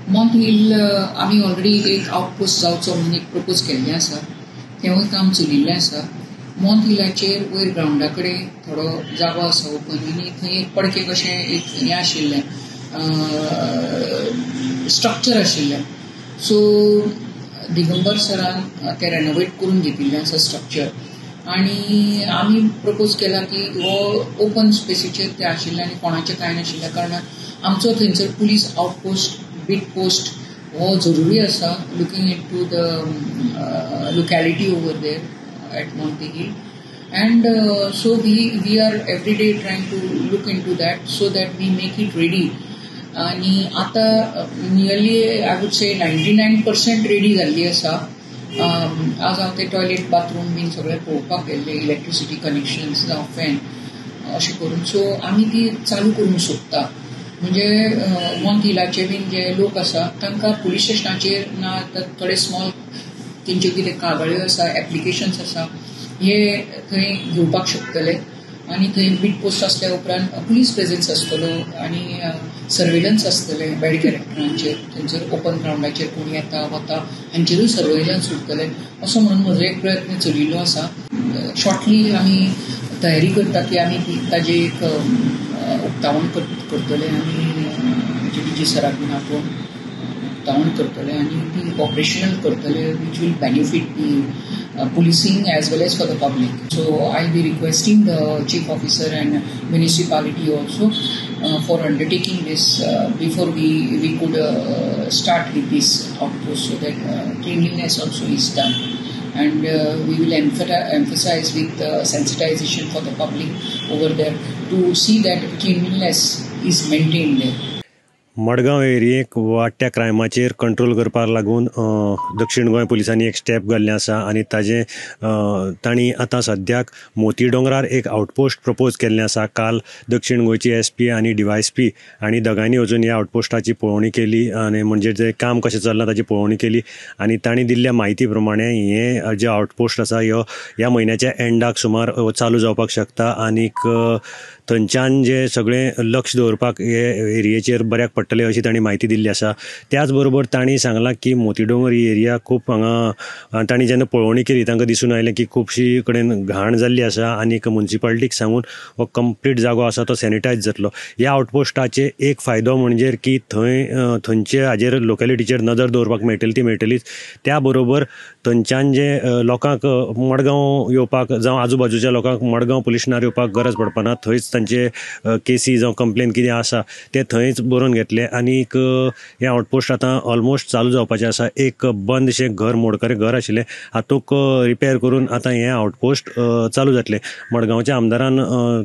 मॉन्ट hill आमी already एक outpost जावचो म्हणून एक प्रपोज केल्लें आसा, तेंवूय काम चलिल्लें आसा. मॉन्ट हिलाचेर वयर ग्रावंडा कडेन थोडो जागो आसा ओपन आनी थंय एक पडके कशें एक हें आशिल्लें, स्ट्रक्चर आशिल्लें. सो दिगंबर सरान तें रेनोवेट करून घेतिल्लें आसा स्ट्रक्चर आनी आमी प्रपोज केला की हो ओपन स्पेसीचेर तें आशिल्लें आनी कोणाचें कांय नाशिल्ल्या कारणान आमचो थंयसर पुलीस आउटपोस्ट बीट पोस्ट हो जरुरी आसा, looking into the locality over there at Monte Hill. And so we are every day trying to look into that so that we make it ready. आनी आतां nearly I would say 99% ready जाल्ली आसा. आज हांव ते toilet bathroom बीन सगळें पळोवपाक गेल्लें, इलेक्ट्रिसिटी कनेक्शन्स जावं फॅन अशें करून. सो आमी ती चालू करूंक सोदता. म्हणजे मॉन्ट हिलाचे बीन जे लोक आसा तांकां पुलीस स्टेशनाचेर ना तर थोडे स्मॉल तेंच्यो कितें कागाळ्यो आसा, एप्लिकेशन्स आसा, हे थंय घेवपाक शकतले आनी थंय बीट पोस्ट आसल्या उपरांत पुलीस प्रेजन्स आसतलो आनी सर्वेलन्स आसतलें बॅड कॅरेक्टरांचेर, थंयसर ओपन ग्रावंडाचेर कोण येता वता हांचेरूय सर्वेलन्स उरतलें असो म्हणून म्हजो एक प्रयत्न चलिल्लो आसा. शॉर्टली आमी तयारी करता की आमी ताजें एक उक्तावण करतले आनी डी जी सराक बीन आपोवन उक्तावण करतले आनी ती ऑपरेशनल करतले, which will benefit the policing as well as for the public. So I'll be requesting the chief officer and municipality also for undertaking this before we could start with this outpost, so that cleanliness also is done. And we will emphasize with sensitization for the public over there to see that cleanliness is maintained there. Madgaon एरियेक वाडट्या क्रायमाचेर control करपाक लागून दक्षिण गोंय पुलिसांनी एक step घाल्लें आसा आनी ताजें तांणी आतां सद्याक मोती दोंगरार एक आउटपोस्ट प्रपोज केल्लें आसा. काल दक्षिण गोंयची एस पी आनी डीवायएसपी आनी दोगांयनी वचून ह्या आउटपोस्टाची पळोवणी केली आनी म्हणजे जें काम कशें चल्लां ताची पळोवणी केली आनी तांणी दिल्ल्या म्हायती प्रमाणे हें जें आउटपोस्ट आसा ह्यो ह्या म्हयन्याच्या एंडाक सुमार चालू जावपाक शकता आनीक थंयच्यान जें सगळें लक्ष दवरपाक हे एरियेचेर बऱ्याक पडटलें अशी तांणी म्हायती दिल्ली आसा. त्याच बरोबर तांणी सांगलां की मोती दोंगर ही एरिया खूब हांगा तांणी जेन्ना पळोवणी केली तांकां दिसून आयलें की खुबशी कडेन घाण जाल्ली आसा आनीक मुन्सिपालिटीक सांगून हो कंप्लीट जागो आसा तो सॅनिटायज जातलो. ह्या आउटपोस्टाचे एक फायदो म्हणजे की थंय थंयचे हाजेर लोकेलिटीचेर नदर दवरपाक मेळटली ती मेळटलीच, त्या बरोबर थंयच्यान जे लोकांक मडगांव येवपाक जावं आजूबाजूच्या लोकांक मडगांव पुलीस स्टेशनार येवपाक गरज पडपाना, थंयच तांचे केसी जावं कंप्लेन कितें आसा ते थंयच बरोवन घेतले आनीक हें आउटपोस्ट आतां ऑलमोस्ट चालू जावपाचें आसा. एक बंदशें घर, मोडकरें घर आशिल्लें हातूंत रिपेर करून आतां हें आउटपोस्ट चालू जातलें. मडगांवच्या आमदारान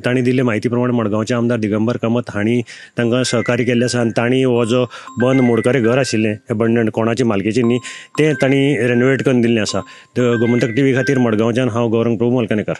तांणी दिल्ले म्हायती प्रमाण मडगांवचे आमदार दिगंबर कामत हांणी तांकां सहकार्य केल्लें आसा आनी तांणी हो जो बंद मोडकरें घर आशिल्लें एबंडंट कोणाचे मालकेचें न्ही तें तांणी रेनोवेट करून दिल्लें आसा. गोमंतक टीव्ही खातीर मडगांवच्यान हांव गौरंग प्रभू मलकनेकर.